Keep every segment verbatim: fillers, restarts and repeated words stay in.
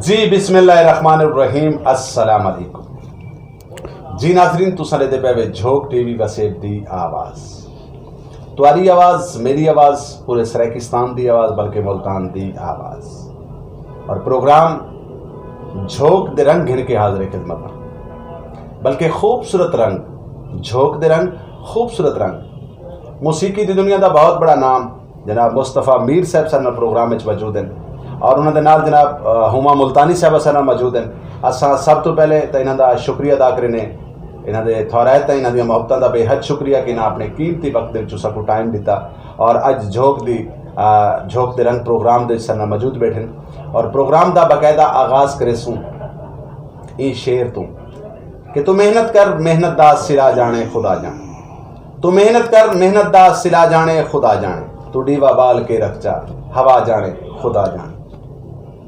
جی، بسم اللہ الرحمن الرحیم۔ السلام علیکم۔ جی ناظرین، تساں ݙیہدے پئے وے جھوک ٹی وی وسیب دی آواز۔ تہاݙی آواز، میݙی آواز، پورے سرائیکستان دی آواز، بلکہ ملتان دی آواز۔ اور پروگرام جھوک دے رنگ گھن کے حاضر خدمت ہاں۔ بلکہ خوبصورت رنگ، جھوک دے رنگ، خوبصورت رنگ۔ موسیقی دی دنیا دا بہت بڑا نام جناب مصطفیٰ میر صاحب ساݙے نال پروگرام وچ موجود ہن، اور انہاں دے نال جناب، آ، ہما ملتانی صاحب ساݙے نال موجود ہن۔ اساں سب توں پہلے تاں انہاں دا شکریہ ادا کرینے، انہاں دے تھورائت تاں انہاں دیاں محبتاں دا بے حد شکریہ کہ انہاں اپݨے قیمتی وقت دے وچوں ساکوں ٹائم ݙتا، اور اڄ جھوک دی، آ، جھوک دے رنگ پروگرام دے وچ ساݙے نال موجود ٻیٹھن، اور پروگرام دا باقاعدہ آغاز کریسوں ایں شعر توں کہ توں محنت کر، محنت دا صلہ ڄاݨے خدا ڄاݨے۔ توں محنت کر، محنت دا صلہ ڄاݨے خدا ڄاݨے۔ توں ݙیوا ٻال کے رکھ چا، ہوا ڄاݨے خدا ڄاݨے۔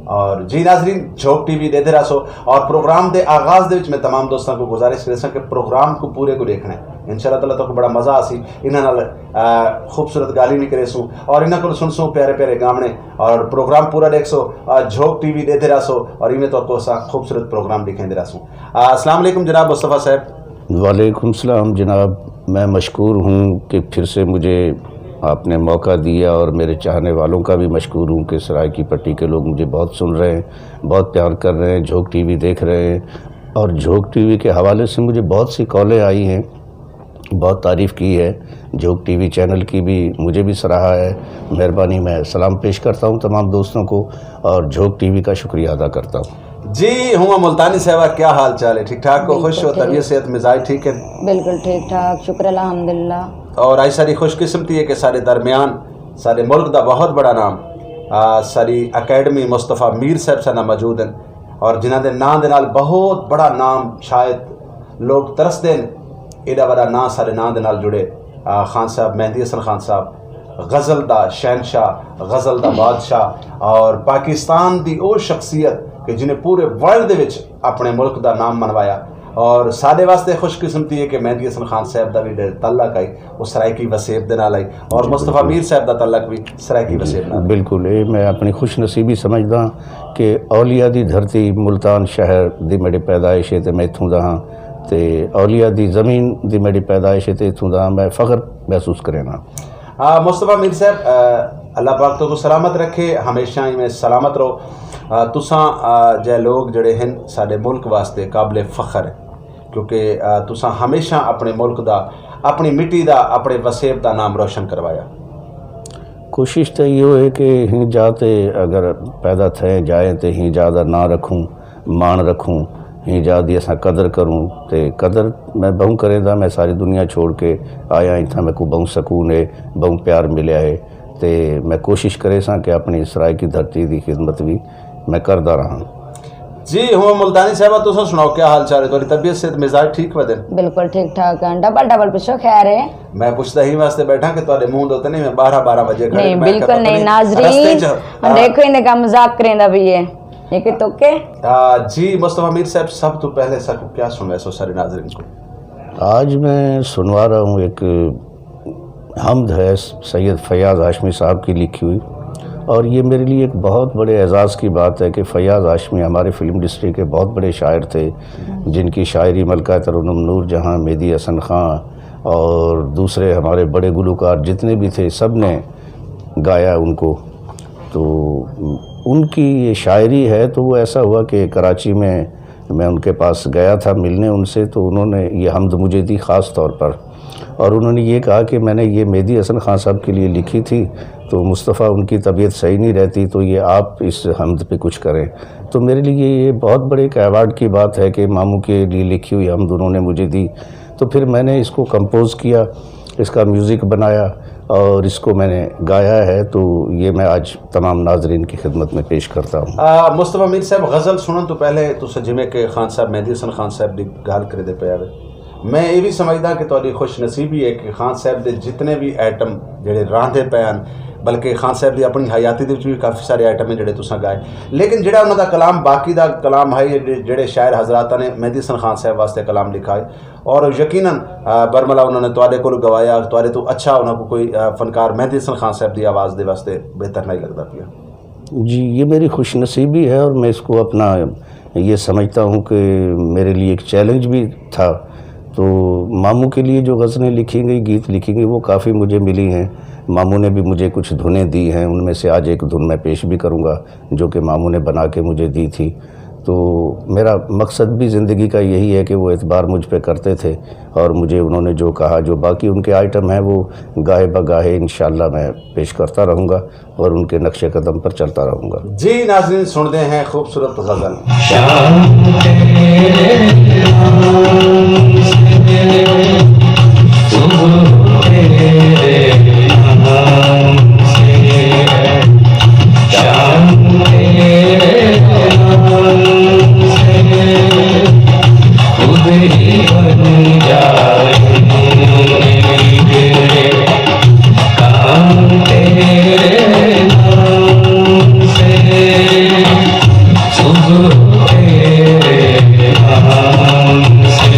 اور جی ناظرین، جھوک ٹی وی ݙیہدے رہسو، اور پروگرام دے آغاز دے وچ میں تمام دوستاں کوں گزارش کریساں کہ پروگرام کوں پورے کوں ݙیکھݨا ہے۔ انشاءاللہ تعالیٰ تہاکوں بڑا مزہ آسی۔ انہاں نال، آ، خوبصورت ڳالھیں وی کریسوں اور انہاں کولوں سݨسوں پیارے پیارے ڳاوݨے، اور پروگرام پورا ݙیکھسو، آ، جھوک ٹی وی ݙیہدے رہسو، اور ایویں تہاکوں اساں خوبصورت پروگرام ݙیکھیندے رہسوں۔ آ، السلام علیکم جناب مصطفیٰ صاحب۔ وعلیکم السلام جناب، میں مشکور ہوں کہ پھر سے مجھے آپ نے موقع دیا، اور میرے چاہنے والوں کا بھی مشکور ہوں کہ سرائیکی پٹی کے لوگ مجھے بہت سن رہے ہیں، بہت پیار کر رہے ہیں، جھوک ٹی وی دیکھ رہے ہیں، اور جھوک ٹی وی کے حوالے سے مجھے بہت سی کالیں آئی ہیں، بہت تعریف کی ہے۔ جھوک ٹی وی چینل کی بھی، مجھے بھی سراہا ہے۔ مہربانی، میں سلام پیش کرتا ہوں تمام دوستوں کو اور جھوک ٹی وی کا شکریہ ادا کرتا ہوں۔ جی ہما ملتانی صاحبہ، کیا حال چال ہے؟ ٹھیک ٹھاک ہو؟ خوش ہو؟ طبیعت صحت مزاج ٹھیک ہے؟ بالکل ٹھیک ٹھاک، شکر الحمدللہ۔ اور اڄ ساݙی خوش قسمتی ہے کہ ساݙے درمیان ساݙے ملک دا بہت بڑا نام، آ، ساݙی اکیڈمی مصطفیٰ میر صاحب ساݙے نال موجود ہن، اور جنہاں دے ناں دے نال بہت بڑا نام شاید لوگ ترسدے ہن، ایݙا وݙا ناں ساݙے ناں دے نال جڑے۔ آ، خان صاحب، مہدی حسن خان صاحب، غزل دا شہنشاہ، غزل دا بادشاہ، اور پاکستان دی او شخصیت کہ جنہیں پورے ورلڈ دے وچ اپݨے ملک دا نام منوایا، اور ساݙے واسطے خوش قسمتی ہے کہ مہدی حسن خان صاحب دا وی جڑا تعلق ہئی، او سرائیکی وسیب دے نال ہئی، اور مصطفیٰ میر صاحب دا تعلق وی سرائیکی وسیب نال ہئی۔ بالکل، اے میں اپݨی خوش نصیبی سمجھدا کہ اولیاء دی دھرتی ملتان شہر دی میݙی پیدائش ہے تے میں اتھوں دا ہاں، تے اولیاء دی زمین دی میݙی پیدائش ہے تے اتھوں دا ہاں، میں فخر محسوس کرینداں۔ آ، مصطفیٰ میر صاحب، آ، اللہ پاک تہاکوں سلامت رکھے، ہمیشہ ایویں سلامت رہو۔ آ، تساں، آ، جئے لوگ جڑے ہن ساݙے ملک واسطے قابل فخر ہے، کیونکہ، آ، تساں ہمیشہ اپݨے ملک دا، اپݨی مٹی دا، اپݨے وسیب دا نام روشن کروایا۔ کوشش تاں ایہو ہے کہ ہیں جا تے اگر پیدا تھئے جائیں تے ہیں جا دا ناں رکھوں، ماݨ رکھوں، ہیں جا دی اساں قدر کروں۔ تے قدر میں ٻہوں کریندا، میں ساری دنیا چھوڑ کے آیا اتھاں، میکوں ٻہوں سکون ہے، ٻہوں پیار ملیا ہے۔ تے میں کوشش کریساں کہ اپݨی سرائیکی دھرتی دی خدمت وی میں کردا رہاں۔ جی ہما ملتانی صاحبہ، تساں سݨاؤ، کیا حال چال ہے؟ تہاݙی طبیعت صحت مزاج ٹھیک ودن؟ بالکل ٹھیک ٹھاک ہیں، ڈبل ڈبل پچھو خیر ہے۔ میں پچھدا ہی واسطے ٻیٹھاں کہ تہاݙے منہ دے اتے نہیں میں ٻارہاں ٻارہاں وڄے کھڑے، نہیں، میں کیا بالکل پتہ نہیں، نہیں، ناظرین، رستے چ، ہاں۔ ݙیکھو ایندے کم مذاق کریندا پئی ہے، یہ کوئی تک ہے؟ آ، جی مصطفیٰ میر صاحب، سب توں پہلے ساکوں کیا سݨویسو سارے ناظرین کوں؟ آج میں سنوا رہا ہوں ایک حمد ہے، سید فیاض ہاشمی صاحب کی لکھی ہوئی، اور یہ میرے لیے ایک بہت بڑے اعزاز کی بات ہے کہ فیاض ہاشمی ہمارے فلم انڈسٹری کے بہت بڑے شاعر تھے، جن کی شاعری ملکہ ترنم نور جہاں، مہدی حسن خاں اور دوسرے ہمارے بڑے گلوکار جتنے بھی تھے، سب نے گایا ان کو۔ تو ان کی یہ شاعری ہے، تو وہ ایسا ہوا کہ کراچی میں میں ان کے پاس گیا تھا ملنے ان سے، تو انہوں نے یہ حمد مجھے دی خاص طور پر، اور انہوں نے یہ کہا کہ میں نے یہ مہدی حسن خان صاحب کے لیے لکھی تھی، تو مصطفیٰ ان کی طبیعت صحیح نہیں رہتی، تو یہ آپ اس حمد پہ کچھ کریں۔ تو میرے لیے یہ بہت بڑے ایک ایوارڈ کی بات ہے کہ ماموں کے لیے لکھی ہوئی حمد انہوں نے مجھے دی۔ تو پھر میں نے اس کو کمپوز کیا، اس کا میوزک بنایا اور اس کو میں نے گایا ہے، تو یہ میں آج تمام ناظرین کی خدمت میں پیش کرتا ہوں۔ آ، مصطفیٰ میر صاحب، غزل سنن تو پہلے تساں جویں کہ خان صاحب مہدی حسن خان صاحب دی گالھ کریندے پئے ہاوے، میں اے وی سمجھدا کہ تہاڈی خوش نصیبی ہے کہ خان صاحب دے جتنے وی آئٹم جڑے راہندے پئے ہن، بلکہ خان صاحب دی اپنی حیاتی دے وچ وی کافی سارے آئٹم ہیں جڑے تساں گائے، لیکن جڑا انہاں دا کلام، باقی دا کلام ہے، جڑے شاعر حضراتاں نے مہدی حسن خان صاحب واسطے کلام لکھا ہے، اور یقیناً، آ، برملا انہاں نے تہاڈے کول گوایا، تہاڈے توں اچھا انہاں کوں کوئی، آ، فنکار مہدی حسن خان صاحب دی آواز دے واسطے بہتر نہیں لگدا پیا۔ جی، یہ میری خوش نصیبی ہے اور میں اس کو اپنا یہ سمجھتا ہوں کہ میرے لیے ایک چیلنج بھی تھا۔ تو ماموں کے لیے جو غزلیں لکھی گئی، گیت لکھی گئی، وہ کافی مجھے ملی ہیں۔ ماموں نے بھی مجھے کچھ دھنیں دی ہیں، ان میں سے آج ایک دھن میں پیش بھی کروں گا جو کہ ماموں نے بنا کے مجھے دی تھی۔ تو میرا مقصد بھی زندگی کا یہی ہے کہ وہ اعتبار مجھ پہ کرتے تھے اور مجھے انہوں نے جو کہا، جو باقی ان کے آئٹم ہیں، وہ گاہے بہ گاہے انشاءاللہ میں پیش کرتا رہوں گا اور ان کے نقش قدم پر چلتا رہوں گا۔ جی ناظرین، سنتے ہیں خوبصورت غزل۔ شام تیرے نام سے، صبح تیرے نام سے، شام تیرے نام سے، خود ہی بن جائیں گے۔ کام تیرے نام سے، صبح تیرے نام سے۔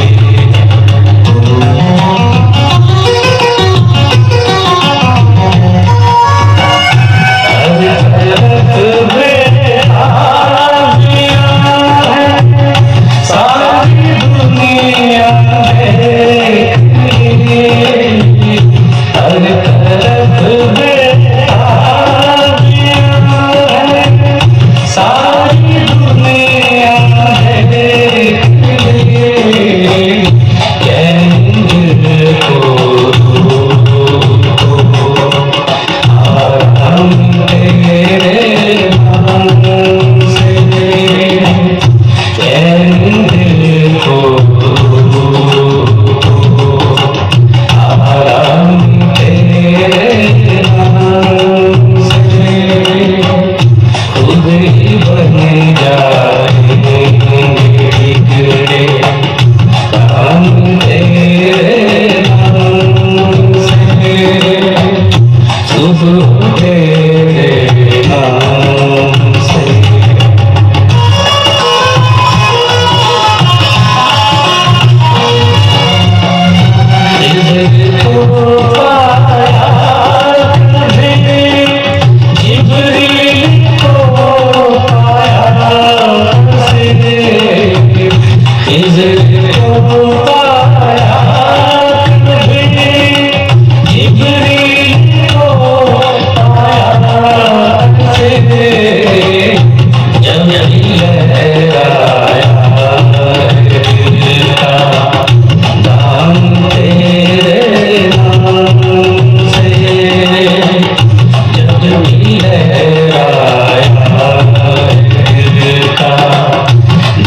ہر طرف بے حالیاں ہیں، ساری دنیا دیکھ لیے۔ ہر طرف بے حالیاں ہیں، ساری دنیا دیکھ لیے۔ چین دل کو آرام تیرے نام سے، چین دل کو آرام تیرے نام سے، خود ہی بن جائیں گے بگڑے کام تیرے نام سے، صبح تیرے نام سے۔ خضر کو پایا کبھی، جبریل کو پایا کبھی، خضر کو پایا کبھی، جبریل کو پایا کبھی، جب لہرایا دل کا دام تیرے نام سے، جب بھی لہرایا دل کا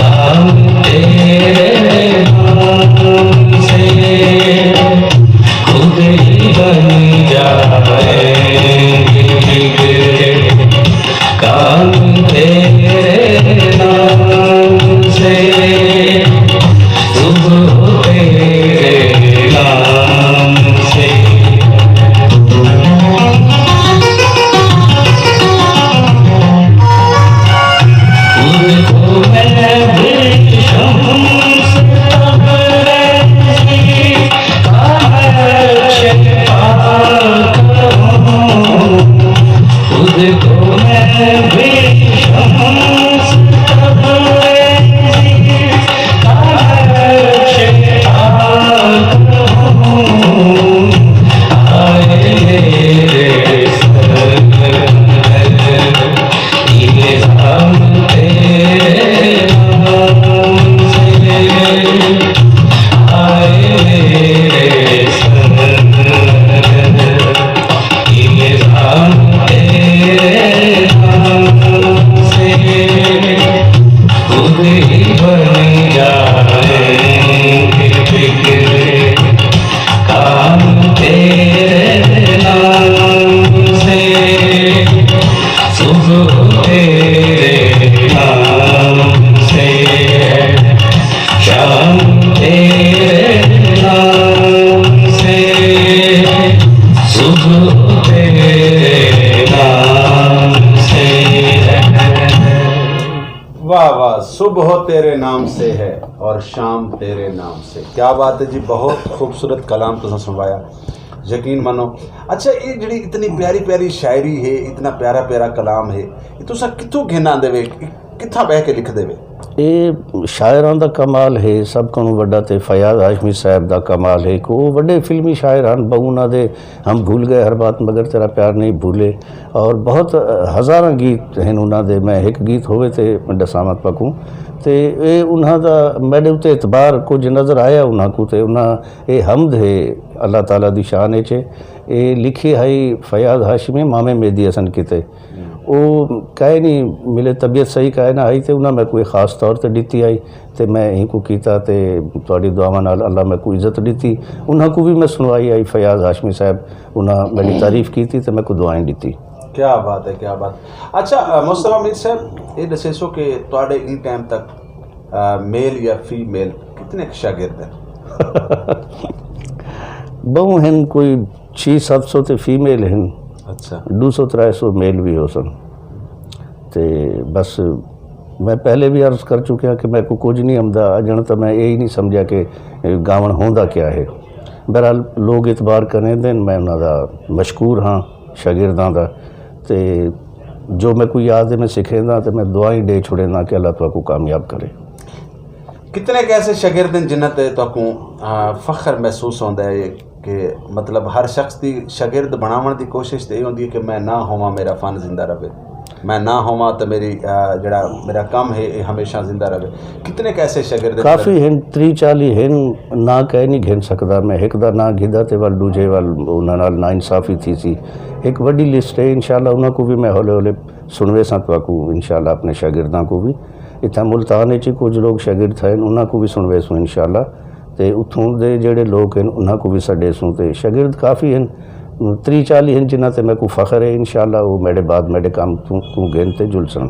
دام تیرے نام سے، خود ہی بن جائیں گے بگڑے کام تیرے نام سے، صبح تیرے نام سے۔ خود کو میں بھی شمس تبریزی کا نقش پا کروں، خود کو میں بھی شمس تبریزی کا نقش پا کروں۔ آئے میرے سرور، الزام تیرے نام سے، آئے میرے سرور، الزام تیرے نام سے، خود ہی بن جائیں گے بگڑے کام تیرے نام سے، صبح تیرے نام سے، شام تیرے نام سے، صبح تیرے نام سے۔ واہ واہ، صبح تیرے نام سے ہے اور شام تیرے نام سے۔ کیا بات ہے جی، بہت خوبصورت کلام تساں سنوایا۔ یقین منو۔ اچھا، یہ جڑی اتنی پیاری پیاری شاعری ہے، اتنا پیارا پیارا کلام ہے، یہ تساں کتھوں گھن آندے وے؟ کتھاں بہ کے لکھدے وے؟ یہ شاعراں دا کمال ہے، سب کنوں وڈا تے فیاض ہاشمی صاحب دا کمال ہے کہ وہ وڈے فلمی شاعر ہن، بہوں انہاں دے ہم بھول گئے ہر بات مگر تیرا پیار نہیں بھولے، اور بہت ہزاراں گیت ہن انہاں دے۔ میں ایک گیت ہوئے تے ڈساوت پکوں، تے اے انہاں دا میڈے اتے اعتبار کچھ نظر آیا انہاں کو، تے انہاں اے حمد ہے اللہ تعالیٰ دی شان اچ، اے لکھی ہئی فیاض ہاشمی مامے میدی حسن کیتے۔ او کائے نہیں ملے، طبیعت صحیح کائے نہ ہئی، تے انہاں میکوں اے خاص طور تے ڈتی ہئی، تے میں اینکوں کیتا، تے تہاڈی دعاواں نال اللہ میکوں عزت ڈتی۔ انہاں کوں وی میں سنوائی ہئی، فیاض ہاشمی صاحب، انہاں میڈی تعریف کیتی تے میکوں دعائیں ڈتی۔ کیا بات ہے، کیا بات۔ اچھا، مصطفیٰ میر صاحب، یہ دسیسو کہ تہاڈے این ٹائم تک میل یا فی میل کتنے شاگرد ہیں؟ بہوں ہن، کوئی چھی ست سو تے فی میل ہن۔ اچھا۔ ڈو سو ترائے سو میل وی ہوسن۔ تے بس، میں پہلے وی عرض کر چکیا کہ میکوں کجھ نہیں امدا اجن، تاں میں اے ہی نہیں سمجھیا کہ گاون ہوندا کیا ہے۔ بہرحال، لوگ اعتبار کریندن، میں انہاں دا مشکور ہاں، شاگرداں دا۔ تے جو میکوں یاد ہے میں سکھینداں، تے میں دعائیں ڈے چھڑینداں کہ اللہ تہاکوں کامیاب کرے۔ کتنے ایسے شاگرد ہیں جنہاں تے تہاکوں فخر محسوس ہوندا ہے کہ مطلب ہر شخص دی شاگرد بناون دی کوشش تے اے ہوندی ہے کہ میں نہ ہوواں، میرا فن زندہ رہے، میں نہ ہوواں تے میری جڑا میرا کم ہے اے ہمیشہ زندہ رہے؟ کتنے ایسے شاگرد ہیں؟ کافی ہن، تری چالی ہن۔ نہ کہہ نہیں گھن سکدا میں، ایک دا نہ گھدا تے ول دوجے ول انہاں نال ناانصافی تھی سی۔ ایک وڈی لسٹ ہے، انشاءاللہ انہاں کو بھی میں ہولے ہولے سنویساں تہاکوں، انشاءاللہ اپنے شاگرداں کو بھی۔ اتھاں ملتان اچ ہی کچھ لوگ شاگرد ہن، انہاں کو بھی سنویسوں انشاءاللہ۔ تے اتھوں دے جڑے لوگ ہن، انہاں کو بھی سڈیسوں۔ تے شاگرد کافی ہن، تری چالی ہن، جنہاں تے میکوں فخر ہے۔ انشاءاللہ او میڈے بعد میڈے کم توں، کوں گھن تے جلسن۔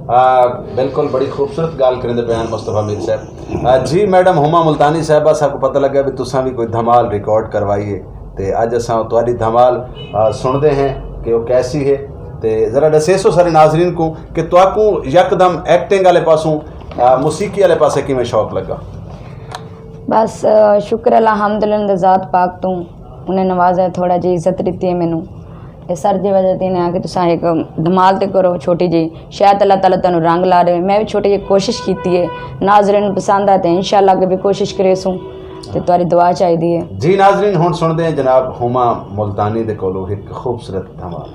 آ، بالکل، بڑی خوبصورت گال کریندے پے ہن مصطفیٰ میر صاحب۔ آ، جی میڈم ہما ملتانی صاحبہ، ساکوں پتہ لگا بھی تساں بھی کوئی دھمال ریکارڈ کروائی ہے۔ تے اج اساں تہاڈی دھمال، آ، سنڑدے ہیں کہ او کیسی ہے۔ تے ذرا ڈسیسو سارے ناظرین کوں کہ تہاکوں یکدم ایکٹنگ آلے پاسوں، آ، موسیقی آلے پاسے کیویں شوق لگا؟ بس، آ، شکر الحمدللہ دے ذات پاک توں، انہیں نوازا ہے، تھوڑا جی عزت ڈتی ہے مینوں۔ اے سر دی وجہ تے انہیں آکھیا تساں ہک دھمال تے کرو چھوٹی جی، شاید اللہ تعالیٰ تہانوں رنگ لا ڈیوے۔ میں وی چھوٹی جی کوشش کیتی ہے، ناظرین پسند آئے تے انشاءاللہ اگے وی کوشش کریسوں تے تہاڈی دعا چاہیدی ہے۔ جی ناظرین، ہن سنڑدے ہیں جناب ہما ملتانی دے کولوں ہک خوبصورت دھمال۔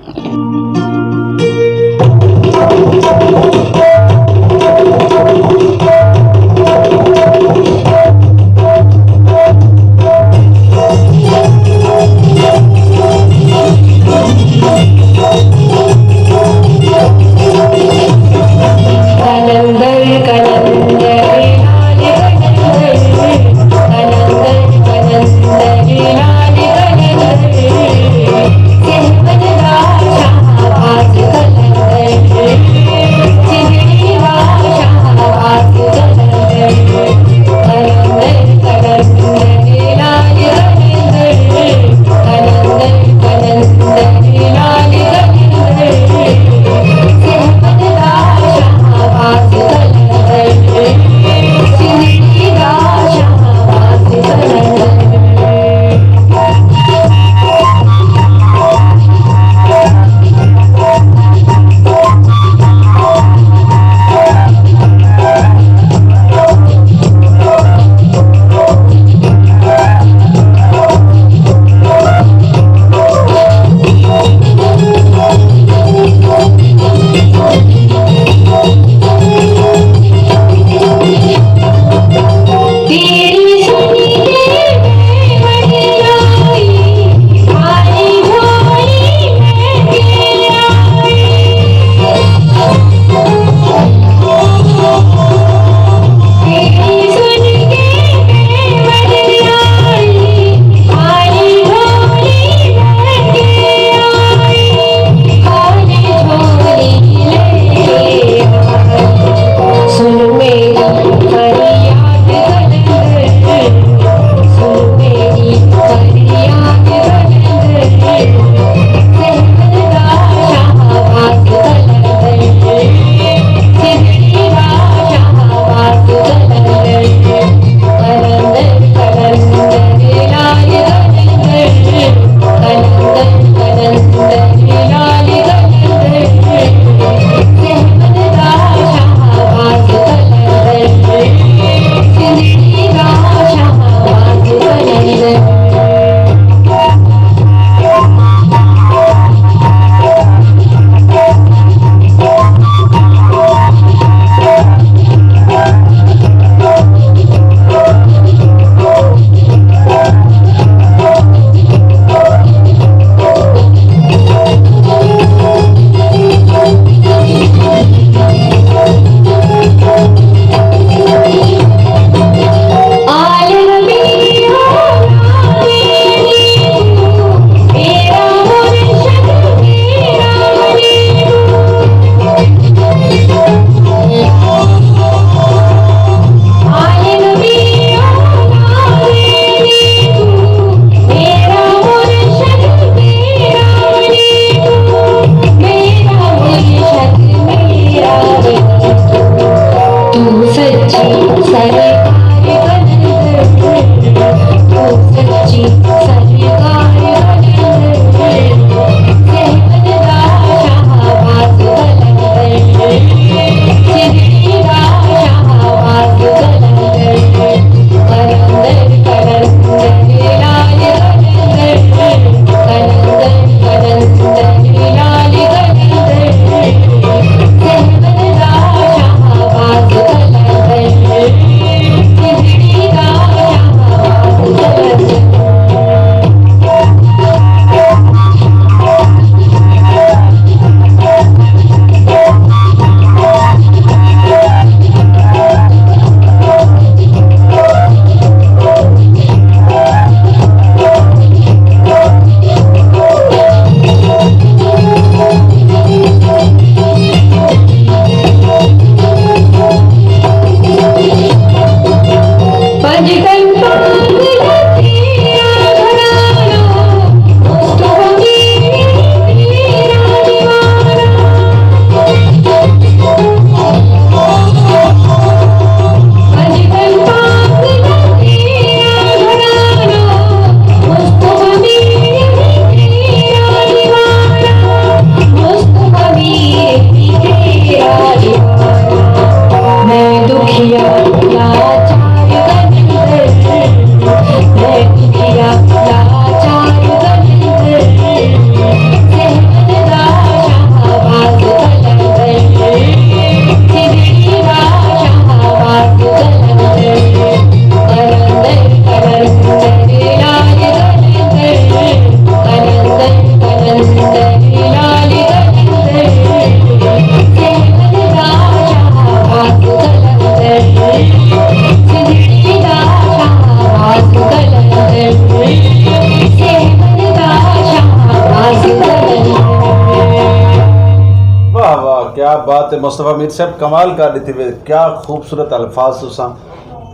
واہ واہ، کیا بات ہے مصطفیٰ میر صاحب، کمال کر ݙتی وے۔ کیا خوبصورت الفاظ تساں،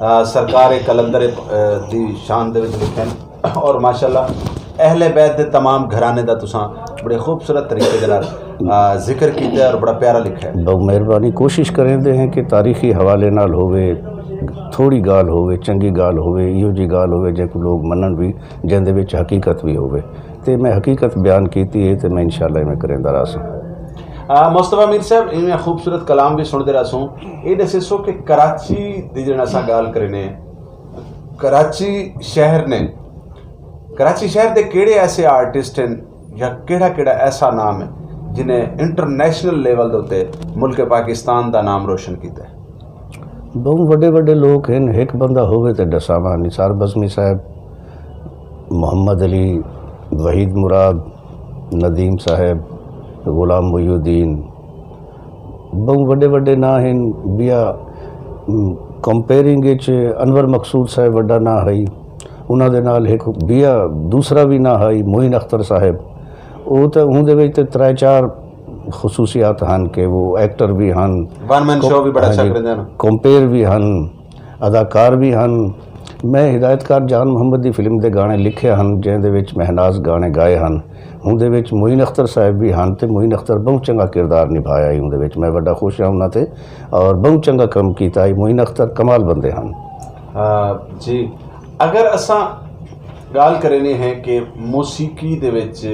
آ، سرکار قلندر، آ، دی شان دے وچ لکھے ہن۔ اور ماشاءاللہ اہل بیت دے تمام گھرانے دا تساں بڑے خوبصورت طریقے دے نال، آ، ذکر کیتا ہے اور بڑا پیارا لکھا ہے۔ بہت مہربانی۔ کوشش کریندے ہیں کہ تاریخی حوالے نال ہووے، تھوڑی ڳالھ ہووے، چنڳی ڳالھ ہووے، ایہو جی ڳالھ ہووے جینکوں لوگ منن وی، جیندے وچ حقیقت وی ہووے۔ تے میں حقیقت بیان کیتی ہے تے میں انشاءاللہ ایویں کریندا رہساں۔ آ، مصطفیٰ میر صاحب، ایویں خوبصورت کلام وی سݨدے رہسوں۔ اے ݙسیسو کہ کراچی دی جیڑھا اساں ڳالھ کرینے، کراچی شہر نے، کراچی شہر دے کیڑھے ایسے آرٹسٹ ہن یا کیڑھا کیڑھا ایسا نام ہے جنہیں انٹرنیشنل لیول دے اتے ملک پاکستان دا نام روشن کیتا ہے؟ ٻہوں وݙے وݙے لوک ہن، ہک بندہ ہووے تے ݙساواں، نثار بزمی صاحب، محمد علی، وحید مراد، ندیم صاحب، غلام محی الدین، ٻہوں وݙے وݙے ناں ہن۔ ٻیا، م، کمپیئرنگ اچ انور مقصود صاحب وݙا ناں ہئی، انہاں دے نال ہک ٻیا دوسرا وی ناں ہئی معین اختر صاحب۔ او تاں اوندے وچ تے ترے چار خصوصیات ہن کہ وہ ایکٹر وی ہن، ون مین شو وی بڑا ہاں اچھا جی، کریندے ہن۔ کمپیئر وی ہن، اداکار وی ہن۔ میں ہدایت کار جان محمد دی فلم دے گانے لکھے ہن، جیں دے وچ مہناز گانے گائے ہن۔ اوندے وچ معین اختر صاحب وی ہن تے معین اختر ٻہوں چنڳا کردار نبھایا ہئی اوندے وچ۔ میں وݙا خوش ہاں انہاں تے، اور ٻہوں چنڳا کم کیتا ہئی۔ معین اختر کمال بندے ہن۔ آ، جی، اگر اساں ڳالھ کریندے ہیں کہ موسیقی دے وچ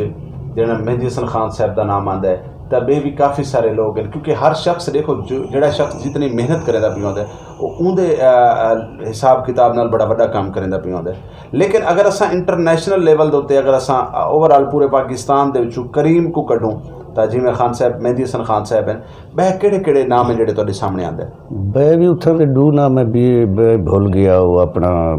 جیڑھا مہندی حسن خان صاحب دا نام آندا ہے، تاں ٻئے وی کافی سارے لوگ ہن، کیونکہ ہر شخص ݙیکھو جو، جیڑھا شخص جتنی محنت کریندا پیا ہوندا ہے، او اوندے، آ، آ، حساب کتاب نال بڑا وݙا کم کریندا پیا ہوندا ہے۔ لیکن اگر اساں انٹرنیشنل لیول دے اتے اگر اساں اوور آل پورے پاکستان دے وچوں کریم کوں کڈھوں، تاں جیویں خان صاحب، مہندی حسن خان صاحب ہن، ٻئے کیڑھے کیڑھے نام ہن جیڑھے تہاݙے سامݨے آندے؟ ٻئے وی اتھاں دے ݙو ناں میں ٻئے، ٻئے بھل ڳیا، او اپݨا،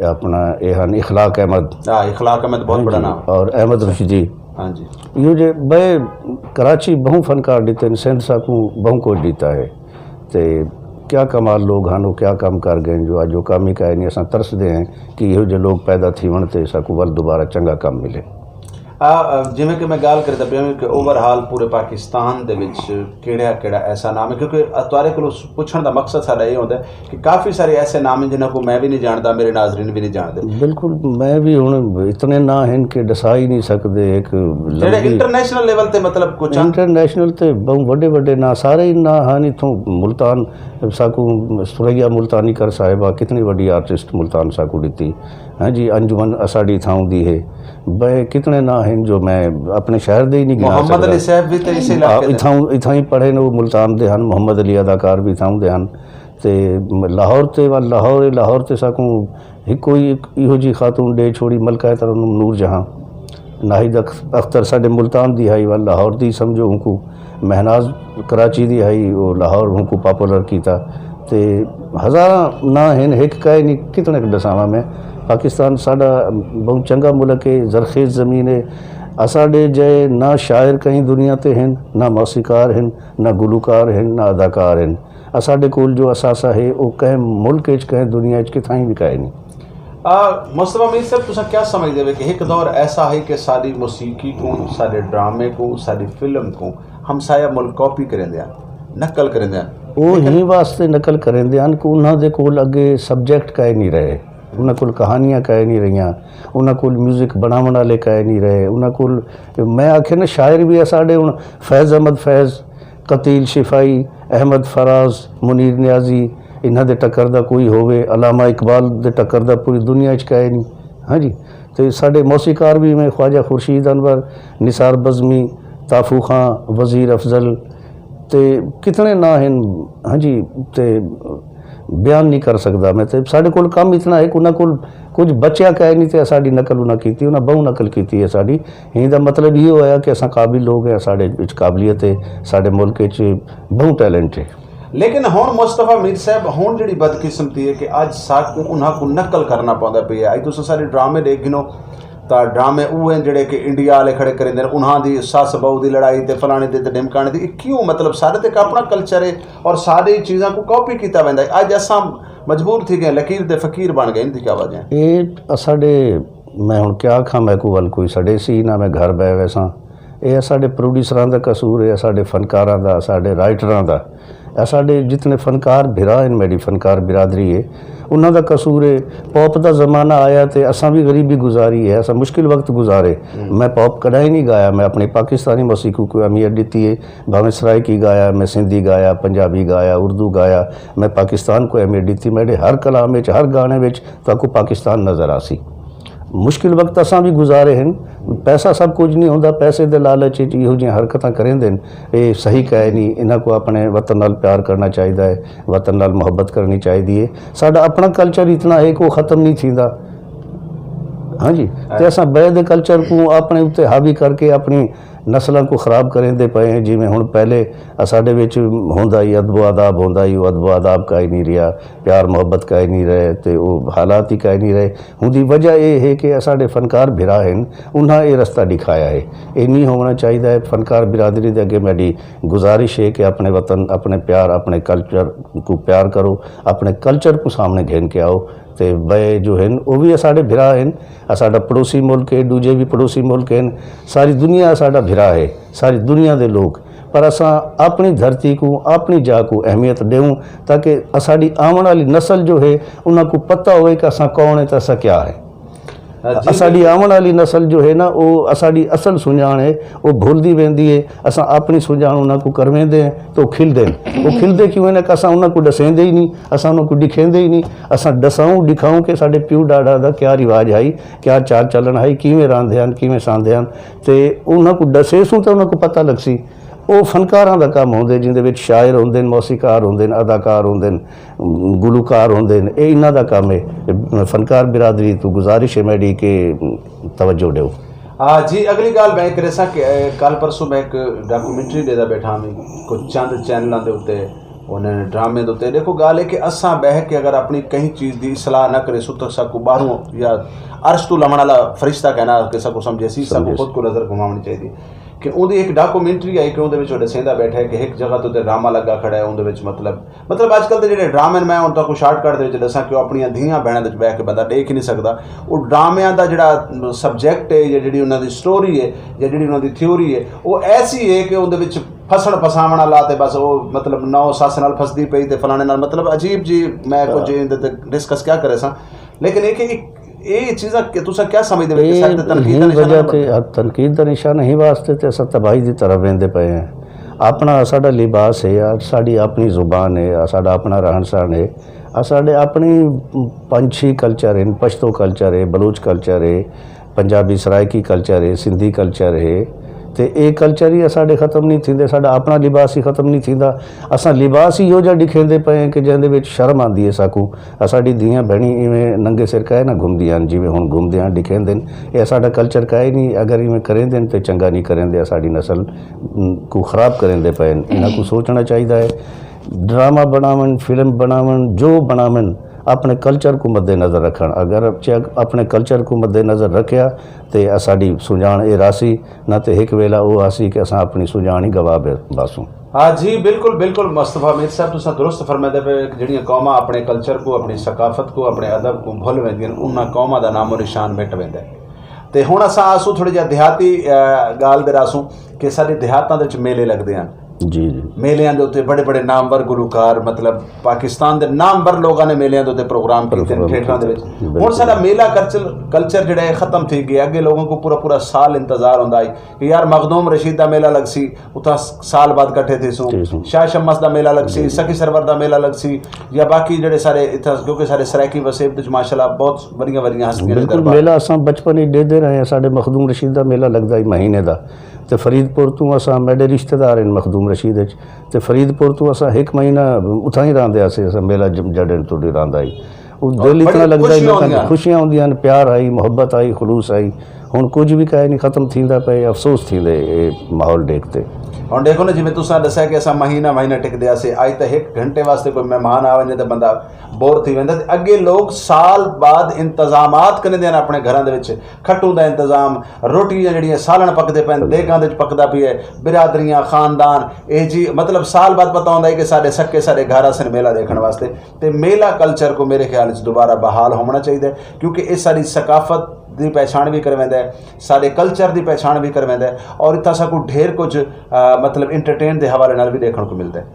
اپݨا اے ہن اخلاق احمد۔ ہاں، اخلاق احمد بہت ہاں بڑا جی، نام ہے۔ اور احمد رشیدی۔ ہاں جی۔ ایہو جے ٻئے کراچی ٻہوں فنکار ݙتے ہن، سندھ ساکوں ٻہوں کجھ ݙتا ہے۔ تے کیا کمال لوگ ہن، او کیا کم کر ڳئے ہن جو اڄ او کم ہی کائے نہیں۔ اساں ترسدے ہیں کہ ایہو جے لوگ پیدا تھیوݨ تے ساکوں ول دوبارہ چنڳا کم ملے۔ آ، آ، جیویں کہ میں ڳالھ کردا پیا ہوں کہ اوور آل پورے پاکستان دے وچ کیڑھا کیڑھا ایسا نام ہے، کیونکہ تہاݙے کولوں پچھݨ دا مقصد ساݙا اے ہوندا ہے کہ کافی سارے ایسے نام ہیں جنہاں کو میں بھی نہیں جاندا، میرے ناظرین بھی نہیں جانتے۔ بالکل، میں بھی ہن اتنے ناں ہیں کہ ݙسا ہی نہیں سکدے۔ ایک جڑے لمبی انٹرنیشنل لیول تے، مطلب، کچھ انٹرنیشنل تے بہوں وݙے وݙے ناں، سارے ہی ناں ہن اتھوں ملتان، ساکوں ثریا ملتانی کر صاحبہ کتنی وݙی آرٹسٹ ملتان ساکوں ݙتی۔ ہاں جی، انجمن اساݙی تھاؤں دی ہے۔ بئے کتنے ناں ہن جو میں اپنے شہر دے ہی نہیں گنا محمد سڳدا۔ علی صاحب بھی تے اسے علاقے دے۔ اتھاؤں، اتھاؤں ہی پڑھے نے، وہ ملتان دے ہن، محمد علی اداکار بھی اتھاؤں دے ہن۔ تے لاہور تے ول، لاہور، لاہور تے ساکوں ہکو ہی ایہو جی خاتون ݙے چھوڑی، ملکہ ترنم نور جہاں۔ ناہید اخ-، اختر ساݙے ملتان دی ہئی، ول لاہور دی سمجھو اونکوں۔ مہناز کراچی دی ہئی، او لاہور اونکوں پاپولر کیتا۔ تے ہزاراں ناں ہن، ہک کائے نہیں، کتنے کوں ݙساواں میں۔ پاکستان ساݙا بہوں چنڳا ملک ہے، زرخیز زمین ہے۔ اساݙے جئے نہ شاعر کہیں دنیا تے ہن، نہ موسیقار ہن، نہ گلوکار ہن، نہ اداکار ہن۔ اساݙے کول جو اثاثہ ہے، او کہیں ملک اچ، کہیں دنیا اچ کتھائیں وی کائے نہیں۔ آ، مصطفیٰ میر صاحب، تساں کیا سمجھدے ہو کہ ہک دور ایسا ہے کہ ساݙی موسیقی کوں، ساݙے ڈرامے کوں، ساݙی فلم کوں ہمسایہ ملک کاپی کریندے ہن، نقل کریندے ہن؟ او لیکن ہی واسطے نقل کریندے ہن کہ انہاں دے کول اڳے سبجیکٹ کائے نہیں رہے، انہاں کول کہانیاں کائے نہیں رہیاں، انہاں کول میوزک بݨاوݨ والے کائے نہیں رہے، انہاں کول، میں آکھے نا، شاعر بھی اساݙے ہن فیض احمد فیض، قتیل شفاعی، احمد فراز، منیر نیازی، انہاں دے ٹکر دا کوئی ہووے، علامہ اقبال دے ٹکر دا پوری دنیا اچ کائے نہیں۔ ہاں جی، تے ساݙے موسیقار بھی میں خواجہ خورشید انور، نثار بزمی، تافو خان، وزیر افضل، تے کتنے ناں ہن۔ ہاں جی، تے بیان نہیں کر سڳدا میں۔ تے ساݙے کول کم اتنا ہے کہ انہاں کول کجھ بچیا کائے نہیں تے اساݙی نقل انہاں کیتی، انہاں بہوں نقل کیتی ہے ساݙی۔ ایں دا مطلب ایہو ہویا کہ اساں قابل لوگ ہیں، ساݙے وچ قابلیت ہے، ساݙے ملک وچ بہوں ٹیلنٹ ہے۔ لیکن ہݨ مصطفیٰ میر صاحب، ہݨ جڑی بدقسمتی ہے کہ اڄ ساکوں انہاں کوں نقل کرنا پوندا پیا ہے۔ اڄ تساں سارے ڈرامے ݙیکھ گھنو تاں ڈرامے اوہ ہیں جڑے کہ انڈیا والے کھڑے کریندے نے، انہاں دی سس بہو دی لڑائی تے فلاݨی دی تے ڈھمکاݨی دی، اے کیوں؟ مطلب ساݙے تے اپݨا کلچر ہے اور ساݙے چیزاں کوں کاپی کیتا ویندا ہے۔ اڄ اساں مجبور تھی ڳئے، لکیر دے فقیر بݨ ڳئے، ان دی کیا وجہ ہے؟ اے اساݙے، میں ہݨ کیا آکھاں، میکوں ول کوئی سݙے سی نہ میں گھر ٻہہ ویساں۔ اے اساݙے پروڈیوسراں دا قصور ہے، اساݙے فنکاراں دا، اساݙے رائٹراں دا، اساݙے جتنے فنکار بھرا ہن، میݙی فنکار برادری ہے، انہاں دا قصور ہے۔ پاپ دا زمانہ آیا تے اساں بھی غریبی گزاری ہے، اساں مشکل وقت گزارے۔ میں پاپ کݙاہیں نہیں ڳایا، میں اپݨی پاکستانی موسیقی کوں اہمیت ݙتی ہے، بھاویں سرائیکی ڳایا، میں سندھی ڳایا، پنجابی ڳایا، اردو ڳایا، میں پاکستان کوں اہمیت ݙتی۔ میݙے ہر کلام وچ، ہر گانے وچ تہاکوں پاکستان نظر آسی۔ مشکل وقت اساں بھی گزارے ہن، پیسہ سب کجھ نہیں ہوندا، پیسے دے لالچ وچ ایہو جیاں حرکتاں کریندے ہن، اے صحیح کائے نہیں۔ انہاں کوں اپݨے وطن نال پیار کرنا چاہیدا ہے، وطن نال محبت کرنی چاہیدی ہے۔ ساݙا اپݨا کلچر اتنا ہے کہ وہ ختم نہیں تھیندا۔ ہاں جی، تے اساں ٻئے دے کلچر کوں اپݨے اتے حاوی کر کے اپݨی نسلاں کوں خراب کریندے پئے ہیں۔ جیویں ہݨ پہلے اساݙے وچ ہوندا ہی، ادب و آداب ہوندا ہی، وہ ادب و آداب کائے نہیں رہیا، پیار محبت کائے نہیں رہے، تے وہ حالات ہی کائے نہیں رہے۔ ہوندی وجہ اے ہے کہ اساݙے فنکار بھرا ہن، انہاں اے رستہ ݙکھایا ہے۔ اے نہیں ہووݨا چاہیدا ہے۔ فنکار برادری دے اڳے میݙی گزارش ہے کہ اپݨے وطن، اپݨے پیار، اپݨے کلچر کوں پیار کرو، اپݨے کلچر کوں سامݨے گھن کے آؤ۔ تے ٻئے جو ہن، او وی اساݙے بھرا ہن، اساݙا پڑوسی ملک ہے، ݙوجھے وی پڑوسی ملک ہن، ساری دنیا اساݙا بھرا ہے، ساری دنیا دے لوک۔ پر اساں اپݨی دھرتی کوں، اپݨی جاہ کوں اہمیت ݙیوں، تاکہ اساݙی آوݨ والی نسل جو ہے، انہاں کوں پتہ ہوئے کہ اساں کون ہیں تے اساں کیا ہیں۔ ہاں جی، اساݙی آوݨ والی نسل جو ہے نا، او اساݙی اصل سنڄاݨ ہے، او بھلدی ویندی ہے۔ اساں اپݨی سنڄاݨ انہاں کوں کرویندے ہیں تے او کھلدے ہیں۔ او کھلدے کیوں ہیں؟ کہ اساں انہاں کوں ݙسیندے ہی نہیں، اساں انہاں کوں ݙکھیندے ہی نہیں۔ اساں ݙساؤں، ݙکھاؤں کہ ساݙے پیو ݙاݙا دا کیا رواج ہئی، کیا چال چلݨ ہئی، کیویں راہندے ہن، کیویں ساہندے ہن۔ تے انہاں کوں ݙسیسوں تے انہاں کوں پتہ لڳسی۔ او فنکاراں دا کم ہوندے، جیندے وچ شاعر ہوندن، موسیقار ہوندن، اداکار ہوندن، گلوکار ہوندن۔ اے انہاں دا کم ہے۔ فنکار برادری توں گزارش ہے میݙی کہ توجہ ݙیو۔ آ، جی، اڳلی ڳالھ میں اے کریساں کہ، اے، کل پرسوں میں ہک ڈاکومنٹری ݙیہدا ٻیٹھا ہاں، کجھ چند چینلاں دے اتے، انہاں ڈرامے دے اتے۔ ݙیکھو، ڳالھ ہے کہ اساں ٻہہ کے اگر اپݨی کہیں چیز دی اصلاح نہ کریسوں تاں ساکوں ٻاہروں یا عرش توں لہوݨ والا فرشتہ کائنا کہ ساکوں سمجھیسی، ساکوں خود کوں نظر گھماوݨی چاہیدی۔ کہ اوندی ہک ڈاکومنٹری آئی کہ اوندے وچ او ݙسیندا ٻیٹھا ہے کہ ہک جگہ تے ڈرامہ لڳا کھڑا ہے، اوندے وچ مطلب، مطلب اڄ کل دے جیڑھے ڈرامے ہن، میں ہن تہاکوں شارٹ کٹ دے وچ ݙساں کہ او اپݨیاں دھیاں بھیناں دے وچ ٻہہ کے بندہ ݙیکھ ہی نہیں سڳدا۔ او ڈرامیاں دا جیڑھا سبجیکٹ ہے یا جیڑھی انہاں دی سٹوری ہے یا جیڑھی انہاں دی تھیوری ہے، او ایسی ہے کہ اوندے وچ پھسݨ پھساوݨ آلا تے بس او مطلب نہ او سس نال پھسدی پئی تے فلانے نال، مطلب عجیب جی، میں کجھ ایندے تے ڈسکس کیا کریساں۔ لیکن اے کہ اے چیزاں کہ تساں کیا سمجھدے ہو کہ اے سخت تنقید دا ہی نشانہ وجہ تے بݨدے؟ تنقید دا نشانہ ہی واسطے تے اساں تباہی دی طرف ویندے پئے ہیں۔ اپݨا ساݙا لباس ہے، ساݙی اپݨی زبان ہے، ساݙا اپݨا رہݨ سہݨ ہے، ساݙے اپݨی پنج چھی کلچر ہن، پشتو کلچر ہے، بلوچ کلچر ہے، پنجابی سرائیکی کلچر ہے، سندھی کلچر ہے، تے اے کلچر ہی اساݙے ختم نہیں تھیندے، ساݙا اپݨا لباس ہی ختم نہیں تھیندا۔ اساں لباس ہی ایہو جہا ݙکھیندے پئے ہیں کہ جیندے وچ شرم آندی ہے ساکوں۔ اساݙی دھیاں بھینڑیں ایویں ننگے سر کائے نہ گھمدیاں ہن، جیویں ہݨ گھمدیاں ہن، ݙکھیندن۔ اے اساݙا کلچر کائے نہیں، اگر ایویں کریندن تے چنگا نہیں کریندے، اساݙی نسل، م، کوں خراب کریندے پئے ہن۔ انہاں کوں سوچݨا چاہیدا ہے۔ ڈرامہ بݨاون، فلم بݨاون، جو بݨاون، اپݨے کلچر کوں مد نظر رکھݨ۔ اگر چ-، اپݨے کلچر کوں مد نظر رکھیا تے اساݙی سنڄاݨ اے راہسی، نہ تے ہک ویلھا او آسی کہ اساں اپݨی سنڄاݨ ہی گوا بے-، باسوں۔ ہاں جی، بالکل، بالکل مصطفیٰ میر صاحب، تساں درست فرمیندے پئے ہو کہ جیڑھیاں قوماں اپݨے کلچر کوں، اپݨی ثقافت کوں، اپݨے ادب کوں بھل ویندیاں ہن، انہاں قوماں دا نام و نشان مٹ ویندا ہے۔ تے ہݨ اساں آسوں تھوڑی جیہی دیہاتی، آ، ڳالھ تے رہسوں کہ ساݙے دیہاتاں دے وچ میلے لڳدے ہن۔ جی، جی۔ میلیاں دے اتے بڑے بڑے نامور گلوکار، مطلب پاکستان دے نامور لوگاں نے میلیاں دے اتے پروگرام کیتے ہن پروگرام تھیٹراں دے کیتے۔ وچ۔ بالکل۔ ہݨ ساݙا میلہ کلچر، کلچر جیڑھا ہے ختم تھی ڳیا۔ اڳے لوگاں کوں پورا پورا سال انتظار ہوندا ہئی کہ یار مخدوم رشید دا میلہ لڳسی، اتھاں سال بعد کٹھے تھیسوں۔ تھیسوں۔ شاہ شمس دا میلہ لڳسی، جی۔ سخی سرور دا میلہ لڳسی، یا باقی جیڑھے سارے اتھاں، کیونکہ سارے سرائیکی وسیب وچ ماشاءاللہ بہت وݙیاں وݙیاں ہستیاں نے بالکل، دربار۔ میلہ اساں بچپن وچ ݙیہدے رہے ہیں، ساݙے مخدوم رشید دا میلہ لڳدا ہئی مہینے دا۔ تے فرید پور توں اساں، میݙے رشتہ دار ہن مخدوم رشید اچ، تے فرید پور توں اساں ہک مہینہ اتھاں ہی رہندے ہاسے، اساں میلہ ج-، جݙݨ توں ݙیہدے رہندا ہئی۔ او اور دل اتنا بڑی لڳدا ہئی، خوشیاں میں ہوندیاں۔ خوشیاں ہوندیاں ہن، پیار ہئی، محبت ہئی، خلوص ہئی۔ ہݨ کجھ وی کائے نہیں، ختم تھیندا پئے، افسوس تھیندے اے ماحول ݙیکھ تے۔ ہݨ ݙیکھو نا، جیویں تساں ݙسیا کہ اساں مہینہ مہینہ ٹکدے ہاسے، اڄ تاں ہک گھنٹے واسطے کوئی مہمان آ ونڄے تاں بندہ بور تھی ویندا۔ تے اڳے لوگ سال بعد انتظامات کریندے ہن اپݨے گھراں دے وچ، کھٹوں دا انتظام، روٹی جیڑھیاں سالݨ پکدے پئن، دیگاں دے وچ پکدا پیا ہے، برادریاں، خاندان، اے جی، مطلب سال بعد پتہ ہوندا ہے کہ ساݙے سکے ساݙے گھر آسن میلہ ݙیکھݨ واسطے۔ تے میلہ کلچر کوں میرے خیال وچ دوبارہ بحال ہووݨا چاہیدا ہے، کیونکہ اے ساݙی ثقافت دی پہچاݨ وی کرویندا ہے، ساݙے کلچر دی پہچاݨ وی کرویندا ہے، اور اتھاں ساکوں ڈھیر کجھ، آ، مطلب انٹرٹین دے حوالے نال وی ݙیکھݨ کوں ملدا ہے۔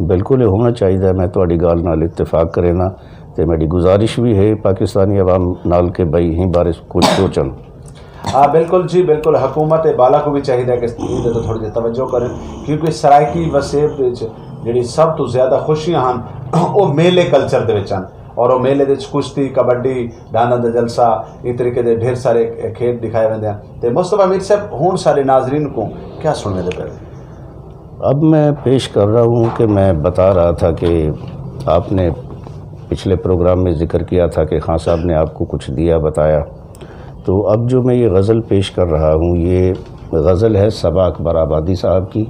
بالکل، اے ہووݨا چاہیدا ہے، میں تہاݙی ڳالھ نال اتفاق کرینداں، تے میݙی گزارش وی ہے پاکستانی عوام نال کہ بھئی ایں بارے کجھ سوچݨ۔ ہاں، بالکل جی، بالکل۔ حکومت بالا کوں وی چاہیدا ہے کہ ایندے تے تھوڑی جیہی توجہ کرن، کیونکہ سرائیکی وسیب دے وچ جیڑھی سب توں زیادہ خوشیاں ہن، او میلے کلچر دے وچ ہن، اور او میلے دے وچ کشتی، کبڈی، ڈھانڈاں دا جلسہ، ایں طریقے دے ڈھیر سارے کھیڈ ݙکھائے ویندے ہن۔ تے مصطفیٰ میر صاحب، ہݨ ساݙے ناظرین کوں کیا سݨویندے پئے ہو؟ اب میں پیش کر رہا ہوں کہ میں بتا رہا تھا کہ آپ نے پچھلے پروگرام میں ذکر کیا تھا کہ خان صاحب نے آپ کو کچھ دیا، بتایا۔ تو اب جو میں یہ غزل پیش کر رہا ہوں، یہ غزل ہے صبا اکبر آبادی صاحب کی،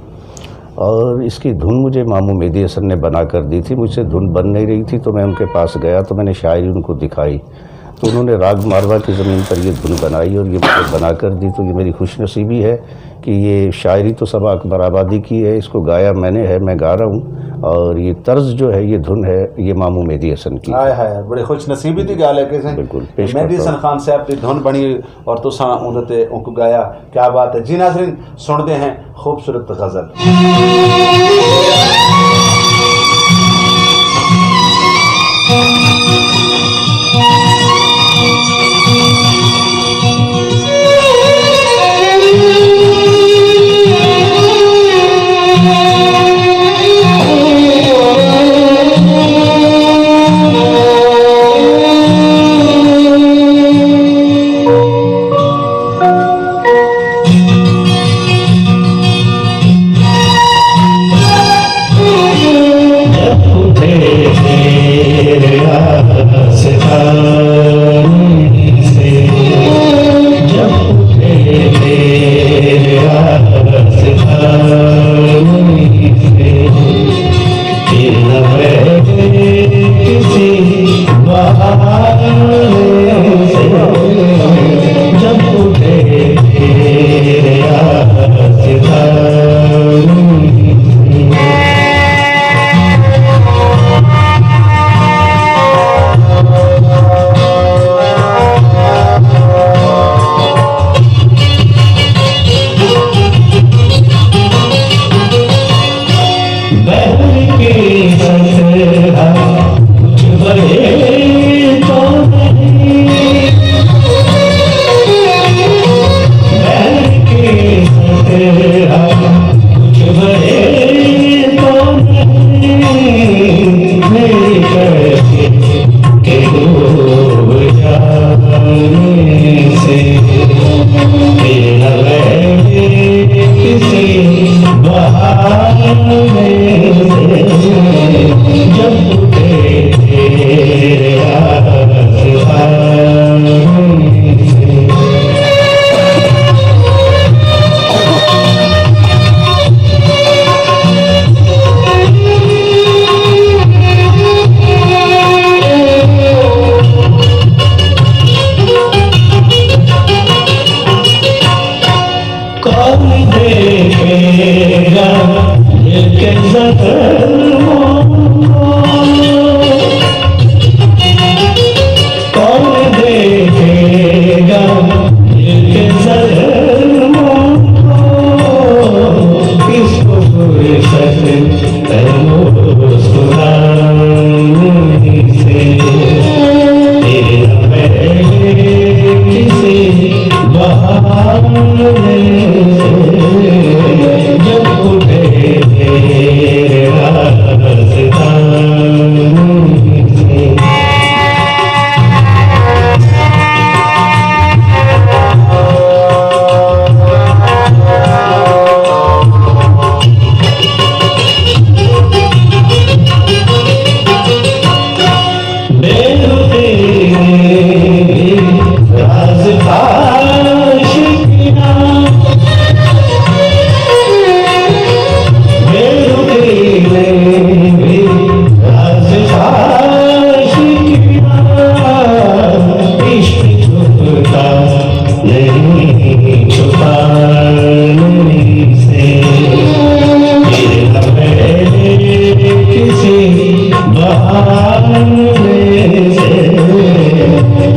اور اس کی دھن مجھے ماموں مہدی حسن نے بنا کر دی تھی۔ مجھ سے دھن بن نہیں رہی تھی، تو میں ان کے پاس گیا تو میں نے شاعری ان کو دکھائی۔ تو انہوں نے راگ ماروا کی زمین پر یہ دھن بنائی اور یہ مجھے بنا کر دی، تو یہ میری خوش نصیبی ہے کہ یہ شاعری تو صبا اکبر آبادی کی ہے، اس کو گایا میں نے ہے، میں گا رہا ہوں، اور یہ طرز جو ہے، یہ دھن ہے، یہ ماموں مہدی حسن کی ہے۔ ہائے ہائے، بڑی خوش نصیبی دی ڳالھ ہے کہ سائیں بالکل، پیش مہدی کرتا ہوں۔ حسن خان صاحب دی دھن بݨی اور تساں اوندے تے اونکوں گایا، کیا بات ہے۔ جی ناظرین، سݨدے ہیں خوبصورت غزل۔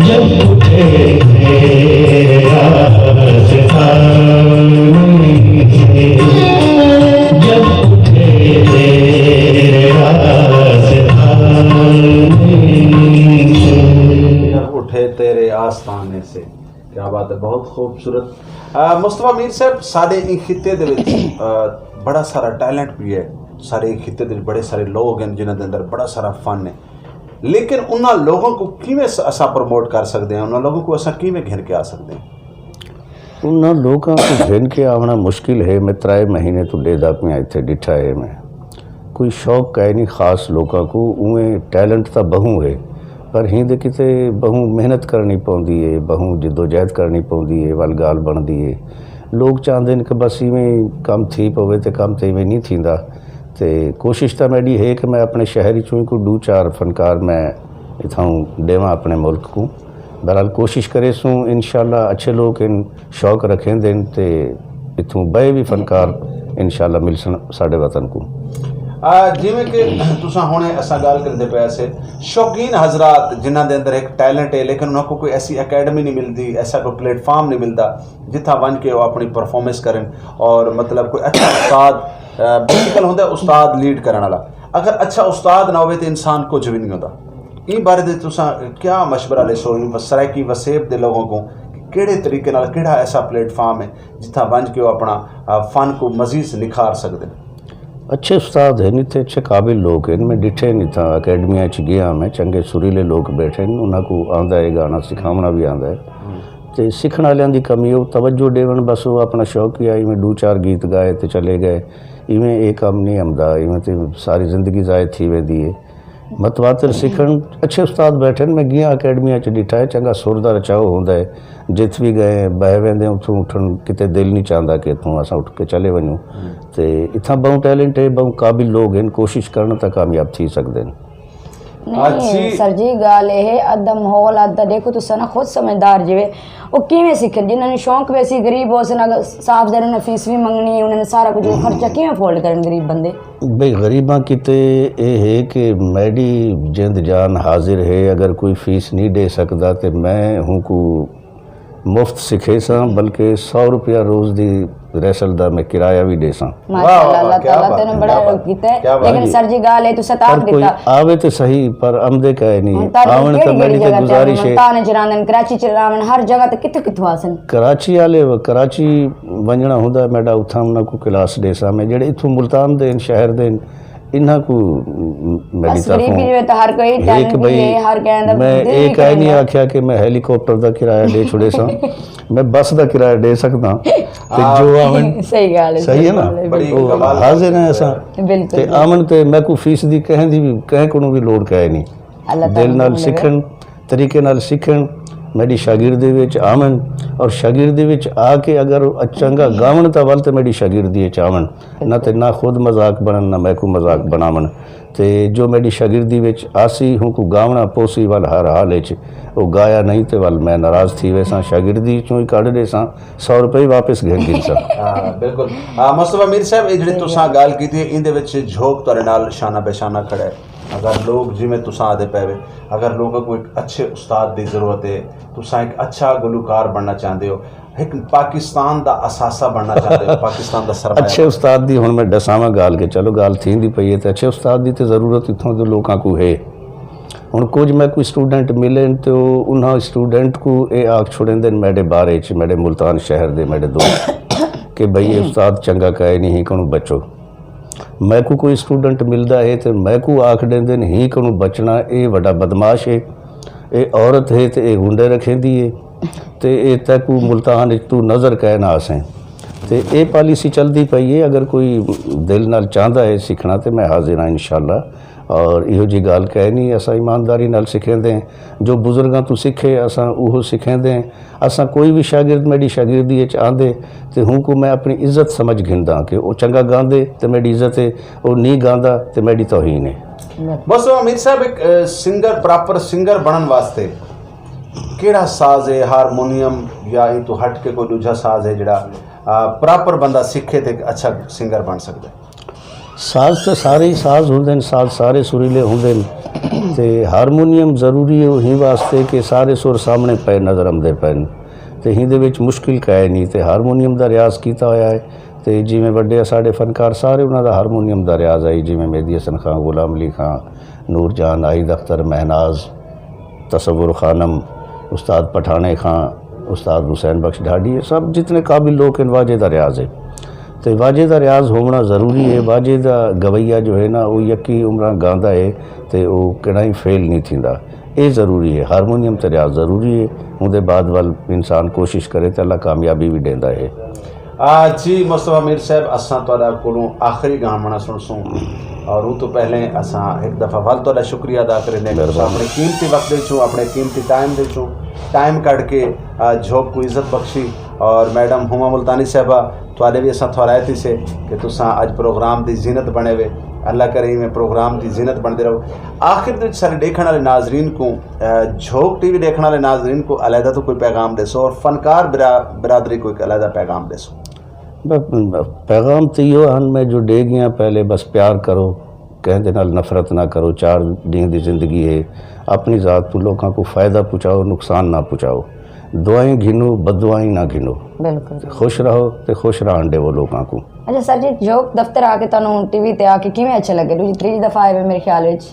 جب اٹھے تیرے آستانے سے، جب اٹھے تیرے آستانے سے۔ جب اٹھے تیرے آستانے سے۔ کیا بات ہے، بہت خوبصورت۔ آ، مصطفیٰ میر صاحب، سارے ایں خطے دے وچ، آ، بڑا سارا ٹیلنٹ بھی ہے۔ سارے ایں خطے دے وچ بڑے سارے لوگ ہیں جنہاں دے اندر بڑا سارا فن ہے، لیکن انہاں لوگوں کو کیویں س-، اساں پروموٹ کر سکدے ہیں؟ انہاں لوگوں کو اساں کیویں گھن کے آ سکدے ہیں؟ انہاں لوکاں کوں گھن کے آوݨا مشکل ہے۔ میں ترائے مہینے توں ݙیہدا پیاں، اتھے ݙٹھا ہے میں۔ کوئی شوق کائے نی خاص لوکاں کوں، اونویں ٹیلنٹ تاں ٻہوں ہے، پر ہیندے کیتے ٻہوں محنت کرݨی پوندی ہے، ٻہوں جدوجہد کرݨی پوندی ہے، ول ڳالھ بݨدی ہے۔ لوک چاہندے ہن کہ بس ایویں کم تھی پوے، تے کم تے ایویں نی تھیندا۔ تے کوشش تاں میݙی ہے کہ میں اپݨے شہر اچوں ہی کوئی ݙو چار فنکار میں اتھاؤں ݙیواں اپݨے ملک کوں۔ بہرحال کوشش کریسوں، انشاءاللہ اچھے لوک ہن، شوق رکھیندے ہن تے اتھوں ٻئے وی فنکار انشاءاللہ ملسن ساݙے وطن کوں۔ آ، جیویں کہ تساں ہݨے اساں ڳالھ کریندے پئے سے، شوقین حضرات جنہاں دے اندر ہک ٹیلنٹ ہے، لیکن انہاں کوں کوئی ایسی اکیڈمی نہیں ملدی، ایسا کوئی پلیٹ فارم نہیں ملدا جتھاں ونڄ کے او اپݨی پرفارمنس کرن، اور مطلب کوئی اچھا استاد، آ، بیسیکل ہوندا ہے استاد لیڈ کرݨ والا۔ اگر اچھا استاد نہ ہووے تے انسان کجھ وی نہیں ہوندا۔ ایں بارے دے تساں کیا مشورہ ݙیسو ایں سرائیکی وسیب دے لوگوں کوں کہ کیڑھے طریقے نال، کیڑھا ایسا پلیٹ فارم ہے جتھاں ونڄ کے او اپݨا، آ، فن کوں مزید نکھار سڳدن؟ اچھے استاد ہن اتھے، اچھے قابل لوک ہن۔ میں ݙٹھے ہن اتھاں اکیڈمیاں اچ ڳیا، میں چنڳے سریلے لوک ٻیٹھے ہن، انہاں کوں آندا ہے ڳانا، سکھاوݨا وی آندا ہے۔ تے سکھݨ آلیاں دی کمی، او توجہ ݙیوݨ، بس او اپݨا شوق ہی آ، ایویں ݙو چار گیت ڳائے تے چلے ڳئے۔ ایویں اے کم نہیں امدا، ایویں تے ساری زندگی ضائع تھی ویندی ہے۔ متواتر سکھݨ، اچھے استاد ٻیٹھے ہن، میں ڳیاں اکیڈمیاں اچ ݙٹھا ہے، چنڳا سر دا رچاؤ ہوندا ہے۔ جتھ وی ڳئے، ٻہہ ویندے، اتھوں اٹھݨ کیتے دل نہیں چاہندا کہ اتھوں اساں اٹھ کے چلے ونڄوں۔ تے اتھاں ٻہوں ٹیلنٹ ہے، ٻہوں قابل لوگ ہن، کوشش کرݨ تاں کامیاب تھی سڳدے ہن۔ نہیں، اچھی۔ سر جی، ڳالھ اے ہے، ادھا ماحول، ادھا ݙیکھو تساں نا خود سمجھدار جیوے، او کیویں سکھن؟ جنہاں نوں شوق ویسی، غریب ہوسن، اگر صاحب زر انہاں فیس وی منگݨی، انہاں نے سارا کجھ، او خرچہ کیویں افورڈ کرن غریب بندے؟ بھئی، غریباں کیتے اے ہے کہ میݙی جند جان حاضر ہے، اگر کوئی فیس نہیں ݙے سڳدا تے میں ہوں کوں مفت سکھیساں، بلکہ سو روپیہ روز دی ریسل دا میں کرایہ وی ݙیساں۔ ماشاءاللہ، واہ، واہ، اللہ کیا تعالیٰ بات تینوں ہے، بڑا کیا بات ہے، کیتا ہے۔ کیا بات لیکن ہے۔ سر جی، ڳالھ ہے، تساں تاں پر کوئی ݙتا۔ آوے تے صحیح، پر امدے کائے نہیں۔ ہن تاں آوݨ تاں کیڑھی میݙی کیڑھی تے جگہ تے گزارش آوݨ؟ ہے۔ تانے چراوݨ، ہر جگہ تے کتھوں کتھوں آسن؟ کراچی والے، کراچی ونڄݨا ہوندا ہے میݙا، اتھاں انہاں کوں کلاس ݙیساں میں، جیڑھے اتھوں ملتان دے ہن، شہر دے ہن، انہاں کوں میݙی بس طرفوں غریبی وچ تاں ہر کوئی ہک ٹیلنٹ بھئی، ہے، ہر کہیں دا میں دل اے ہی کائے نہیں کریندا۔ آکھیا کہ میں ہیلی کاپٹر دا کرایہ ݙے چھوڑیساں، میں بس دا کرایہ ݙے سڳداں۔ تے جو آون، صحیح ڳالھ ہے، صحیح ہے نا؟ صحیح ڳالھ ہے، او بالکل۔ حاضر ہیں اساں۔ بالکل، تے بالکل۔ آون تے میکوں فیس دی کہیں دی وی، کہیں کوں وی لوڑ کائے نہیں۔ اللہ تعالیٰ دل نال سکھن، طریقے نال سکھن، میݙی شاگردی وچ آون، اور شاگردی وچ آ کے اگر چنڳا ڳاون تاں ول تے میݙی شاگردی وچ آون، نہ تے نہ خود مذاق بݨن، نہ میکوں مذاق بݨاون۔ تے جو میݙی شاگردی وچ آسی، ہوں کوں ڳاوݨا پوسی، ول ہر حال وچ او ڳایا نہیں تے ول میں ناراض تھی ویساں، شاگردی چوں ہی کڈھ ݙیساں، سو روپے ہی واپس گھن گھنساں۔ ہاں، بالکل۔ آ، مصطفیٰ میر صاحب، اے جڑے تساں ڳالھ کیتی ہے، ایندے وچ جھوک تہاݙے نال شانہ بہ شانہ کھڑا ہے۔ اگر لوگ، جویں تساں آہدے پئے وے، اگر لوگوں کو ایک اچھے استاد دی ضرورت ہے، تساں ایک اچھا گلوکار بننا چاہندے ہو، ہک پاکستان دا اثاثہ بننا چاہندے ہو، پاکستان دا سرمایہ۔ اچھے استاد دی ہݨ میں ݙساواں ڳالھ کہ چلو ڳالھ تھیندی پئی ہے، تے اچھے استاد دی تے ضرورت اتھوں دے لوکاں کوں ہے۔ ہݨ کجھ میکوں اسٹوڈنٹ ملن تے او انہاں اسٹوڈنٹ کوں اے آکھ چھوڑیندن میݙے بارے اچ، میݙے ملتان شہر دے میݙے دوست، کہ بھئی اے استاد چنڳا کائے نہیں، ہی کنوں بچو۔ میکوں کوئی اسٹوڈنٹ ملدا ہے تے میکوں آکھ ݙیندن، ہی کنوں بچݨا، اے وݙا بدمعاش ہے، اے عورت ہے تے اے گنڈے رکھیندی ہے، تے اے تیکوں ملتان اچ توں نظر کائے نہ آسیں۔ تے اے پالیسی چلدی پئی ہے، اگر کوئی دل نال چاہندا ہے سکھݨا تے میں حاضر ہاں انشاءاللہ۔ اور ایہو جی ڳالھ کائے نہیں، اساں ایمانداری نال سکھیندے ہیں۔ جو بزرگاں توں سکھے، اساں اوہو سکھیندے ہیں۔ اساں کوئی وی شاگرد میݙی شاگردی اچ آندے تے ہوں کوں میں اپݨی عزت سمجھ گھنداں کہ او چنڳا ڳاندے تے میݙی عزت ہے، او نہیں ڳاندا تے میݙی توہین ہے۔ مصطفیٰ میر صاحب، ایک، اے، سنگر، پراپر سنگر بݨݨ واسطے کیڑھا ساز ہے، ہارمونیم یا ایں توں ہٹ کے کوئی ݙوجھا ساز ہے جڑا، آ، پراپر بندہ سکھے تے ایک اچھا سنگر بݨ سڳدا ہے؟ ساز تے سارے ہی ساز ہوندے ہن، ساز سارے سریلے ہوندے ہن، تے ہارمونیم ضروری ہے ہی واسطے کہ سارے سر سامنے پئے نظر آندے پئن، تے ہیندے وچ مشکل کائے نہیں۔ تے ہارمونیم دا ریاض کیتا ہویا ہے، تے جیویں وڈے ساڈے فنکار سارے، انہاں دا ہارمونیم دا ریاض ہے، جیویں مہدی حسن خان، غلام علی خان، نور جان، عائد اختر، مہناز، تصور خانم، استاد پٹھانے خان، استاد حسین بخش ڈھاڈی، سب جتنے قابل لوگ ہیں، واجے دا ریاض ہے۔ تے واجے دا ریاض ہووݨا ضروری ہے۔ واجے دا گویہ جو ہے نا، او یکی عمراں گاندا ہے، تے او کݙاہیں فیل نہیں تھیندا۔ اے ضروری ہے، ہارمونیم تے ریاض ضروری ہے۔ اوندے بعد ول انسان کوشش کرے تے اللہ کامیابی بھی ݙیندا ہے۔ آ، جی مصطفیٰ میر صاحب، اساں تہاݙا کولوں آخری گانا سݨسوں، اور اوں توں پہلے اساں ہک دفعہ ول تہاݙا شکریہ ادا کریندے ہیں کہ تساں مہربانی۔ اپݨے قیمتی وقت دے وچوں، اپݨے قیمتی ٹائم دے وچوں ٹائم کڈھ کے، آ، جھوک کوں عزت بخشی۔ اور میڈم ہما ملتانی صاحبہ، تہاݙے بھی اساں تھوراہے تھیسے کہ تساں اڄ پروگرام دی زینت بݨے وے۔ اللہ کرے ایویں پروگرام دی زینت بݨدے رہو۔ آخر دے وچ سارے ݙیکھݨ والے ناظرین کوں، آ، جھوک ٹی وی ݙیکھݨ والے ناظرین کوں علیحدہ توں کوئی پیغام ݙیسو اور فنکار برا-، برادری کوں ہک علیحدہ پیغام ݙیسو۔ ب-، پیغام تے ایہو ہن میں جو ݙے ڳیاں، پہلے بس پیار کرو، کہیں دے نال نفرت نہ کرو، چار ݙینہہ دی زندگی ہے، اپݨی ذات توں لوکاں کوں فائدہ پہنچاؤ، نقصان نہ پہنچاؤ، دعائیں گھنو، بددعائیں نہ گھنو۔ بالکل۔ خوش رہو تے خوش رہݨ ݙیوو لوکاں کوں۔ اچھا سر جی، جھوک دفتر آ کے تہانوں ٹی وی تے آ کے کیویں اچھے لگے؟ ݙوجھی تریجھی دفعہ آئے وے میرے خیال وچ۔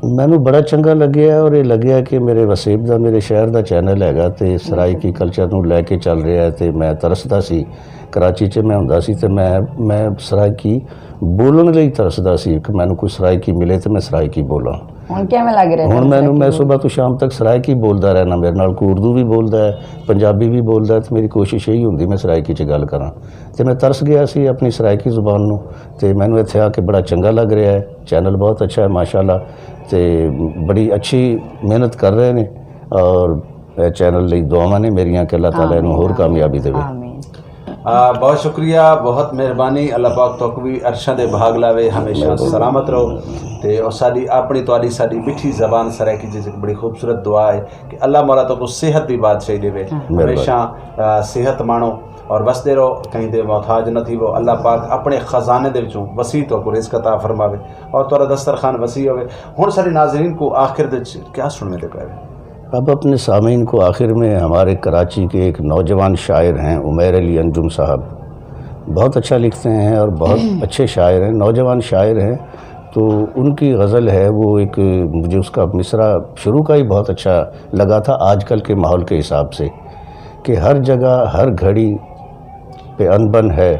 مینوں بڑا چنگا لگیا اور یہ لگیا کہ میرے وسیب دا، میرے شہر دا چینل ہے گا تے سرائیکی کلچر نوں لے کے چل رہا ہے۔ تے میں ترسدا سی، کراچی چ میں ہوندا سی تے میں، میں سرائیکی بولن لئی ترسدا سی کہ مینوں کوئی سرائیکی ملے تے میں سرائیکی بولاں۔ ہݨ کیویں لگ رہے؟ ہݨ مینوں، میں صبح تو شام تک سرائیکی بولدا رہنا، میرے نال کوئی اردو بھی بولدا ہے، پنجابی بھی بولدا ہے، تے میری کوشش یہی ہوندی میں سرائیکی چ گل کراں۔ تے میں ترس گیا سی اپݨی سرائیکی زبان نوں، تے مینوں اتھے آ کے بڑا چنگا لگ رہا ہے۔ چینل بہت اچھا ہے ماشاءاللہ، تے بڑی اچھی محنت کر رہے نے، اور اے چینل لئی دعاواں نے میریاں کہ اللہ تعالیٰ انہوں ہور کامیابی دے۔ آمین۔ آ، بہت شکریہ، بہت مہربانی۔ اللہ پاک تہاکوں وی عرشاں دے بھاگ لاوے، ہمیشہ سلامت رہو۔ تے اور ساڈی اپݨی، تہاڈی، ساڈی مٹھی زبان سرائیکی جی ہک بڑی خوبصورت دعا ہے کہ اللہ مولا تہاکوں صحت دی بادشاہی ݙیوے۔ ہمیشہ، آ، صحت ماݨو اور وسدے رہو، کہیں دے محتاج نہ تھیوو۔ اللہ پاک اپݨے خزانے دے وچوں وسیع تہاکوں رزق عطا فرماوے اور تہاݙا دسترخوان وسیع ہووے۔ ہݨ ساڈے ناظرین کوں آخر دے وچ کیا سݨویندے پئے وے؟ اب اپنے سامعین کو آخر میں ہمارے کراچی کے ایک نوجوان شاعر ہیں عمیر علی انجم صاحب، بہت اچھا لکھتے ہیں اور بہت اچھے شاعر ہیں، نوجوان شاعر ہیں۔ تو ان کی غزل ہے وہ ایک، مجھے اس کا مصرعہ شروع کا ہی بہت اچھا لگا تھا، آج کل کے ماحول کے حساب سے، کہ ہر جگہ ہر گھڑی پہ انبن ہے،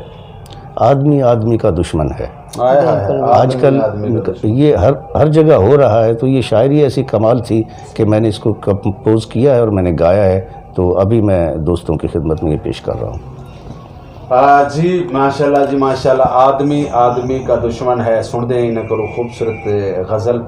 آدمی آدمی کا دشمن ہے۔ ہائے ہائے ہائے، بالکل۔ آج آدمی کل آدمی کا دشمن۔ یہ ہر، ہر جگہ ہو رہا ہے، تو یہ شاعری ایسی کمال تھی کہ میں نے اس کو کمپوز کیا ہے اور میں نے گایا ہے، تو ابھی میں دوستوں کی خدمت میں یہ پیش کر رہا ہوں۔ آ، جی ماشاءاللہ، جی ماشاءاللہ، آدمی آدمی کا دشمن ہے۔ سݨدے ہیں انہاں کولوں خوبصورت غزل۔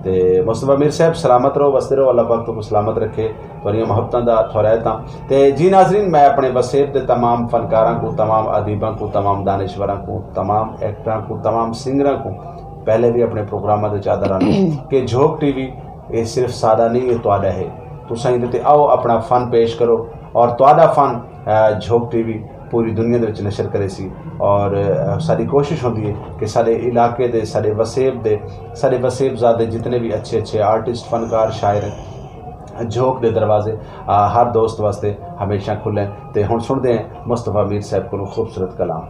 تے مصطفیٰ میر صاحب سلامت رہو، وسدے رہو، اللہ پاک تہاکوں سلامت رکھے۔ تہاݙیاں محبتاں دا تھورائتاں۔ تے جی ناظرین، میں اپݨے وسیب دے تمام فنکاراں کوں، تمام ادیباں کوں، تمام دانشوراں کوں، تمام ایکٹراں کوں، تمام سنگراں کوں پہلے وی اپݨے پروگراماں دے وچ آہدا رہنداں کہ جھوک ٹی وی اے صرف ساݙا نہیں، اے تہاݙا ہے۔ تساں ایندے تے آؤ، اپݨا فن پیش کرو اور تہاݙا فن، آ، جھوک ٹی وی پوری دنیا دے وچ نشر کریسی۔ اور، آ، ساݙی کوشش ہوندی ہے کہ ساݙے علاقے دے، ساݙے وسیب دے، ساݙے وسیب زادے جتنے وی اچھے اچھے آرٹسٹ، فنکار، شاعر ہیں، جھوک دے دروازے، آ، ہر دوست واسطے ہمیشہ کھلن۔ تے ہݨ سݨدے ہیں مصطفیٰ میر صاحب کولوں خوبصورت کلام۔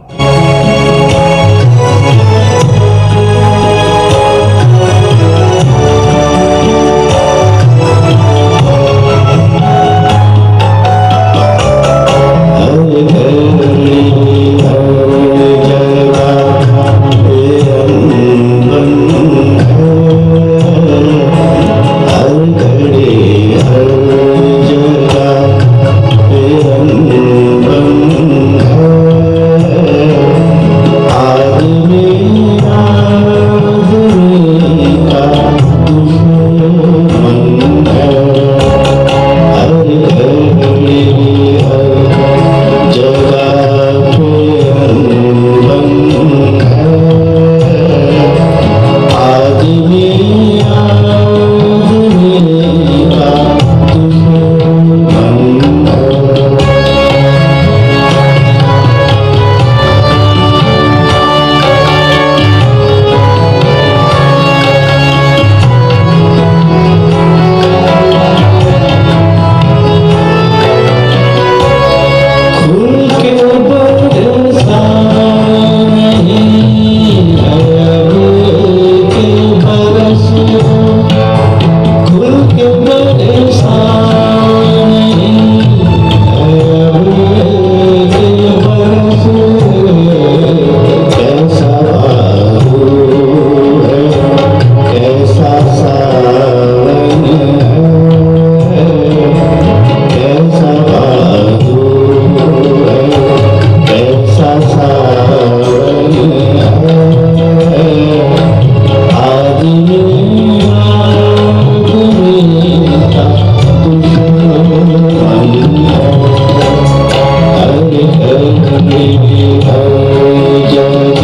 ساون ہے، کیسا بھادر ہے، کیسا ساون ہے۔ آدمی آدمی کا دشمن ہے۔ ہر گھڑی ہر جگہ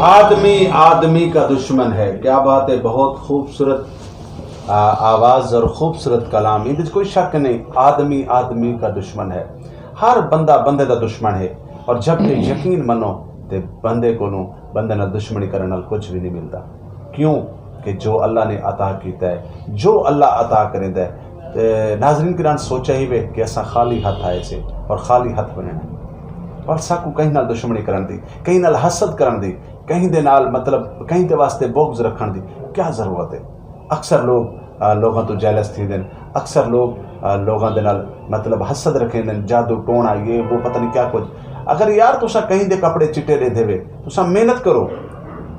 آدمی آدمی کا دشمن ہے۔ کیا بات ہے، بہت خوبصورت، آ، آواز اور خوبصورت کلام۔ ایں وچ کوئی شک نہیں، آدمی آدمی کا دشمن ہے۔ ہر بندہ بندے دا دشمن ہے، اور جب کہ یقین منو تے بندے کولوں، بندے نال دشمنی کرݨ نال کجھ وی نہیں ملدا۔ کیوں کہ جو اللہ نے عطا کیتا ہے، جو اللہ عطا کریندا ہے، تے ناظرین کرام سوچیا ہیوے کہ اساں خالی ہتھ آئے سے اور خالی ہتھ ونڄݨا ہے۔ پر ساکوں کہیں نال دشمنی کرݨ دی، کہیں نال حسد کرݨ دی، کہیں دے نال مطلب کہیں دے واسطے بغض رکھݨ دی کیا ضرورت ہے؟ اکثر لوگ، آ، لوگاں توں جیلس تھیندن، اکثر لوگ، آ، لوگاں دے نال مطلب حسد رکھیندن، جادو ٹوݨا، یہ وہ، پتہ نہیں کیا کچھ۔ اگر یار تساں کہیں دے کپڑے چٹے ݙیندے وے، تساں محنت کرو،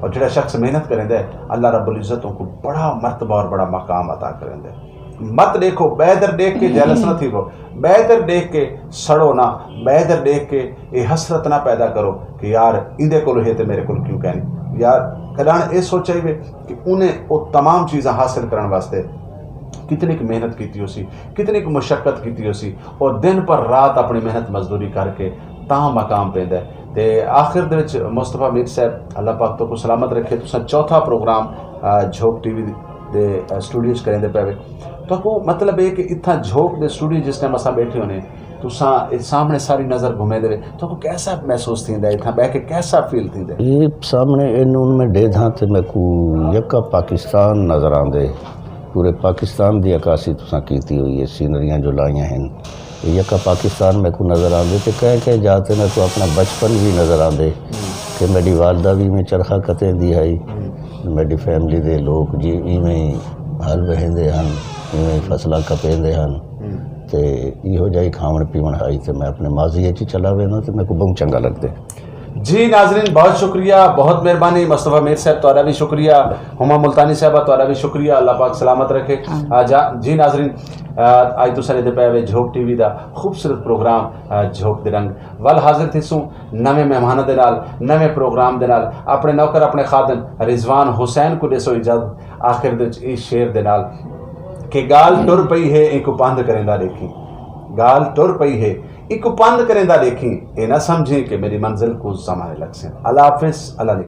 اور جڑا شخص محنت کریندا ہے، اللہ رب العزت اونکوں بڑا مرتبہ اور بڑا مقام عطا کریندا ہے۔ مت ݙیکھو، ٻئے در ݙیکھ کے جیلس نہ تھیوو، ٻئے در ݙیکھ کے سڑو نہ، ٻئے در ݙیکھ کے اے حسرت نہ پیدا کرو کہ یار ایندے کول ہے تے میرے کول کیوں کائنی۔ یار کݙاݨ اے سوچیا ہیوے کہ انہیں او تمام چیزاں حاصل کرݨ واسطے کتنی کُ محنت کیتی ہوسی، کتنی کُ مشقت کیتی ہوسی، اور دن پر رات اپݨی محنت مزدوری کر کے تاں مقام پیندا ہے۔ تے آخر دے وچ مصطفیٰ میر صاحب، اللہ پاک تہاکوں سلامت رکھے، تساں چوتھا پروگرام آ، جھوک ٹی وی دے آ، سٹوڈیو چ کریندے پئے وے۔ تہاکوں مطلب ہے کہ اتھاں جھوک دے سٹوڈیو جس ٹائم اساں ٻیٹھے ہونے، تساں اے سامݨے ساری نظر گھمیندے وے، تہاکوں کیسا محسوس تھیندا ہے؟ اتھاں ٻہہ کے کیسا فیل تھیندا ہے؟ اے سامݨے اینوں میں ݙیدھاں تے میکوں یکا پاکستان نظر آندے۔ پورے پاکستان دی عکاسی تساں کیتی ہوئی ہے، سینریاں جو لائیاں ہن۔ اے یکا پاکستان میکوں نظر آندے تے کہیں کہیں جا تے میکوں اپݨا بچپن وی نظر آندے کہ میݙی والدہ وی میں چرخا کتیندی ہئی، میݙی فیملی دے لوک جی ایویں ہی ہل وہیندے ہن، ایویں ہی فصلاں کپیندے ہن۔ تے ایہو جہی کھاوݨ پیوݨ ہئی تے میں اپݨے ماضی اچ ہی چلا وینداں تے میکوں ٻہوں چنڳا لڳدے۔ جی ناظرین، بہت شکریہ، بہت مہربانی۔ مصطفیٰ میر صاحب، تہاݙا وی شکریہ۔ ہما ملتانی صاحبہ، تہاݙا وی شکریہ، اللہ پاک سلامت رکھے۔ آمین۔ آ، جا-، جی ناظرین، آ، اڄ تساں ݙیہدے پئے وے جھوک ٹی وی دا خوبصورت پروگرام، آ، جھوک دے رنگ۔ ول حاضر تھیسوں نویں مہماناں دے نال، نویں پروگرام دے نال، اپݨے نوکر، اپݨے خادم رضوان حسین کوں ݙیسوں اجازت آخر دے وچ ایں شعر دے نال کہ ڳالھ ٹر پئی ہے، اینکوں پندھ کریندا ݙیکھیں۔ ڳالھ ٹر پئی ہے، اینکوں پندھ کریندا ݙیکھیں، اے نہ سمجھیں کہ میݙی منزل کوں زمانے لڳسن۔ اللہ حافظ، اللہ